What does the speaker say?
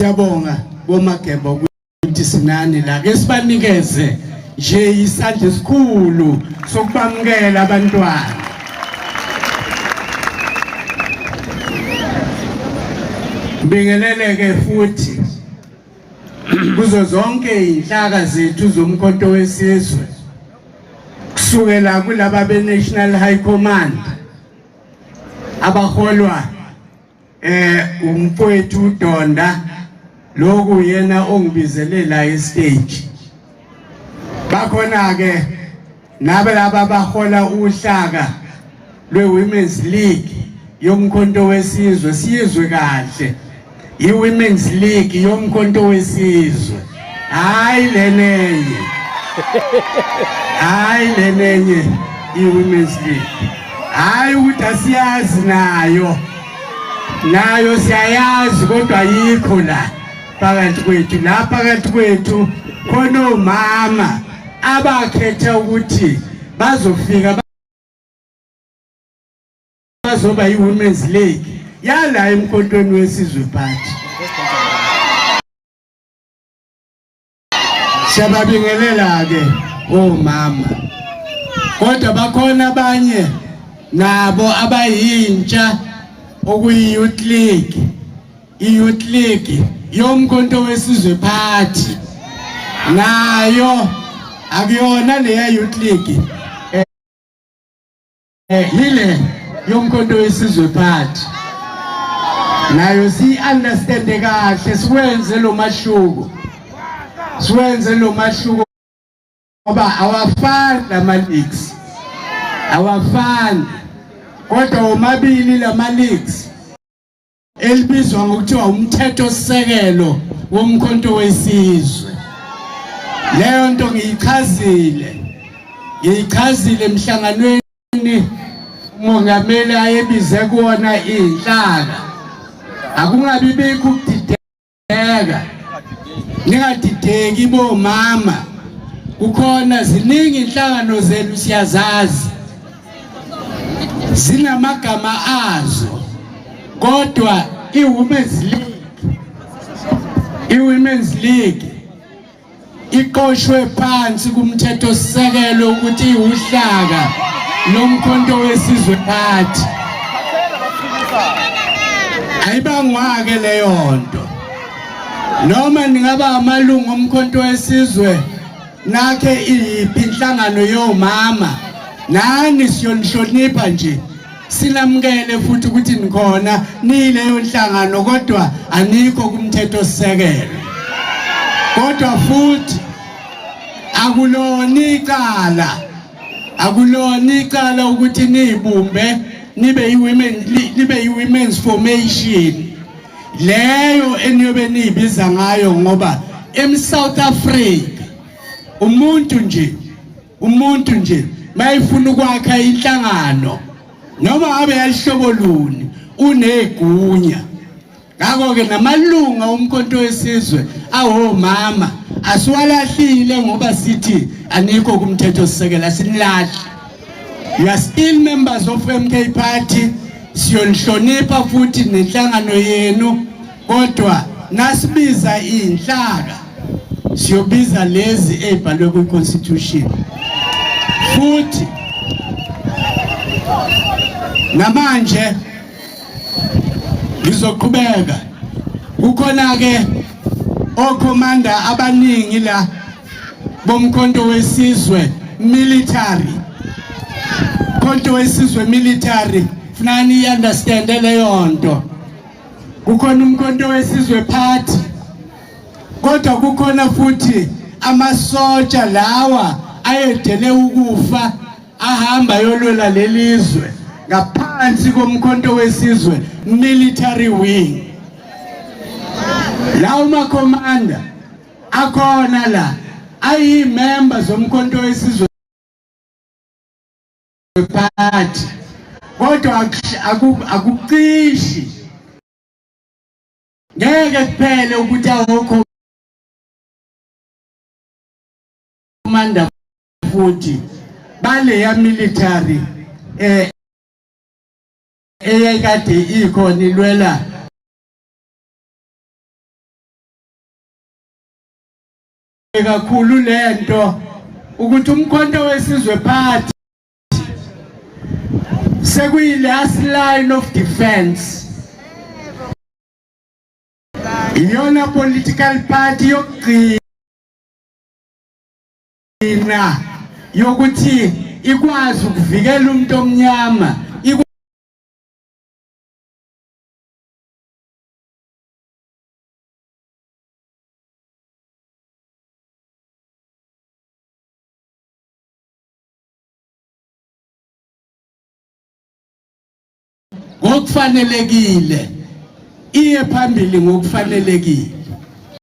Siyabonga boMageba ukuthi sinani la, ke sibanikeze nje isandla esikhulu sokubamukela abantwana. Bingeleleke futhi kuzo zonke inhlaka zethu zoMkhonto weSizwe, kusukela kulaba be-National High Command abaholwa umfowethu uDonda, lokhu yena ongibizele la e-stage. Bakhona ke nabe laba bahola uhlaka lwe-Women's League yoMkhonto weSizwe. Siyizwe kahle i-Women's League yoMkhonto weSizwe, hayi lenenye, hayi lenenye i-Women's League. Hayi ukuthi asiyazi, nayo nayo siyayazi, kodwa ayikho la phakathi kwethu. La phakathi kwethu khona omama abakhetha ukuthi bazofika bazoba i-Women's League yala eMkhontweni weSizwe Party. Siyababingelela-ke omama, kodwa bakhona abanye nabo abayintsha okuyi-Youth League, i-Youth League yoMkhonto weSizwe Party, nayo akuyona leya Youth League yile yoMkhonto weSizwe Party. Nayo siyi-understande kahle, siwenze lo mahluko, siwenze lo mahluko ngoba awafani lama leagues, awafani, kodwa womabili lama leagues elibizwa ngokuthiwa umthetho sisekelo woMkhonto weSizwe. Leyo nto ngiyichazile, ngiyichazile emhlanganweni umongameli ayebize kuwona iy'nhlaka. Akungabi bikho ukudideka, ningadideki bomama, kukhona ziningi inhlangano zenu, siyazazi, zinamagama azo, kodwa i-Women's League, i-Women's League iqoshwe phansi kumthetho sisekelo ukuthi iwuhlaka loMkhonto weSizwe Party. Ayibangwake leyo nto. Noma ningaba amalungu oMkhonto weSizwe, nakhe iyiphi inhlangano yomama, nani siyonihlonipha nje, sinamukele futhi ukuthi nikhona niyileyo nhlangano, kodwa anikho kumthetho sisekelo. Kodwa futhi akulona icala, akulona icala ukuthi niyibumbe nibe i-women, nibe i-women's formation leyo eniyobe niyibiza ngayo, ngoba em-South Africa umuntu nje, umuntu nje mayifuna ukwakha inhlangano noma abe yalihlobo luni unegunya. Ngakho-ke namalunga oMkhonto weSizwe awomama asiwalahlile ngoba sithi anikho kumthetho sisekelo, asinilahli. You are still members of MK Party, siyonihlonipha futhi nenhlangano yenu, kodwa nasibiza iy'nhlaka siyobiza lezi ey'bhalwe kwi-constitution. Futhi namanje ngizoqhubeka, kukhona-ke okhomanda abaningi la boMkhonto weSizwe military, Mkhonto weSizwe military, funani i-understand leyo nto. Kukhona uMkhonto weSizwe Party, kodwa kukhona futhi amasotsha lawa ayedele ukufa ahamba yolwela lelizwe ngaphansi koMkhonto weSizwe military wing. Lawo makhomanda akhona la ayi-member zoMkhonto weSizwe Party, kodwa akucishi, ngeke kuphele ukuthi awukho commander futhi baleya military eyayikade ikhona ilwela. Kakhulu lento ukuthi uMkhonto weSizwe Party sekuyi last line of defense, iyona political party yokugcina yokuthi ikwazi ukuvikela umuntu omnyama. Ngokufanelekile iye phambili ngokufanelekile.